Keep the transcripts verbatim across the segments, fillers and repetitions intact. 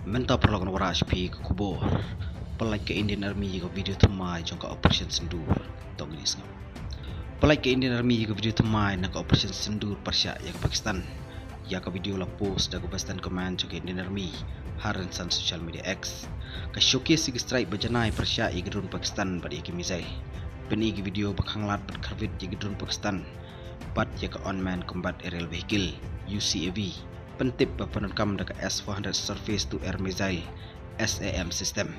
Mynta paralok ngan wanrah sha phi ka khubor. Pyllait ka Indian Army ïa ka video thymmai jong ka Operation Sindoor. To ngin ïa sngap. Pyllait ka Indian Army ïa ka video thymmai na ka Operation Sindoor pyrshah ïa ka Pakistan. Ïa ka video la post da ka Western Command jong ka Indian Army ha rynsan social media X. Ka showcase ïa ki strike ba janai pyrshah ïa ki drone Pakistan bad ïa ki missile. Pyni ïa ki video ba khanglad bad khyrwit ïa ki drone Pakistan bad ïa ka Unmanned Combat Aerial Vehicle, U C A V, pyntip ba pyndonkam da ka S four hundred Surface to Air Missile, S A M system.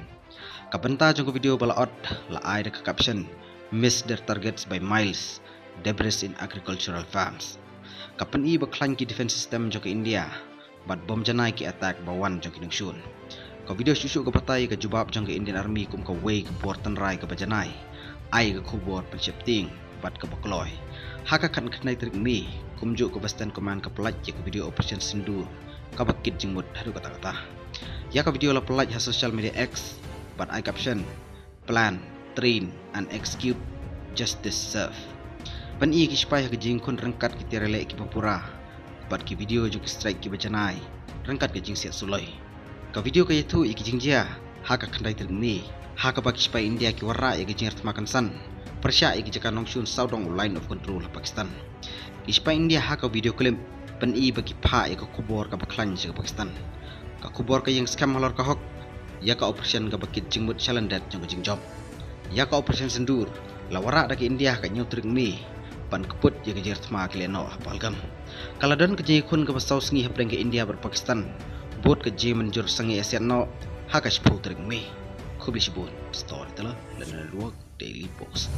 Ka bynta jong ka video ba la ot la ai da ka caption, "Miss their targets by miles, debris in agricultural farms." Ka pyni ba khlaiñ ki defense system jong ka India bad bym janai ki attack ba wan jong ki nongshun. Ka video shuh shuh ka batai ka jubab jong ka Indian Army kum kawei ka por tynrai kaba janai, ai ka khubor pynsheptieng bad kaba kloi. Ha ka khatkhyndai tarik May, kumjuh ka Western Command ka pyllait ïa ka video Operation Sindoor kaba kit jingmut haduh katta katta. Ïa ka video la pyllait ha social media X bad ai caption, "Plan, train and execute, justice serve." Pyni ïa ki shipai ha ka jingkhun ryngkat ki tiar ïaleh kiba pura bad ki video jong ki strike kiba janai ryngkat ka jingsiat suloi. Ka video ka ïathuh ïa ki jingjia ha ka khatkhyndai tarik May, ha kaba ki shipai India ki wanrah ïa ka jingïarthma kynsan pyrshah ïa ki jaka nongshun sawdong u Line of Control ha Pakistan. Ki shipai India ha ka video clip pyni ba ki phah ïa ka khubor kaba khlaiñ sha ka Pakistan. Ka khubor ka ïeng skhem halor ka hok ïa ka operation kaba kit jingmut shalyndet jong ka jingjop. Ïa ka Operation Sindoor la wanrah da ka India ha ka hynñiew tarik May ban kput ïa ka jingïarthma ki lehnoh ha Pahalgam. Ka la don ka jingïakhun kaba saw sngi hapdeng ka India bad Pakistan bad ka jingmynjur sangeh ïasiat noh ha ka shiphew tarik May. Khublei shibun. Storyteller, London Network, Daily Post.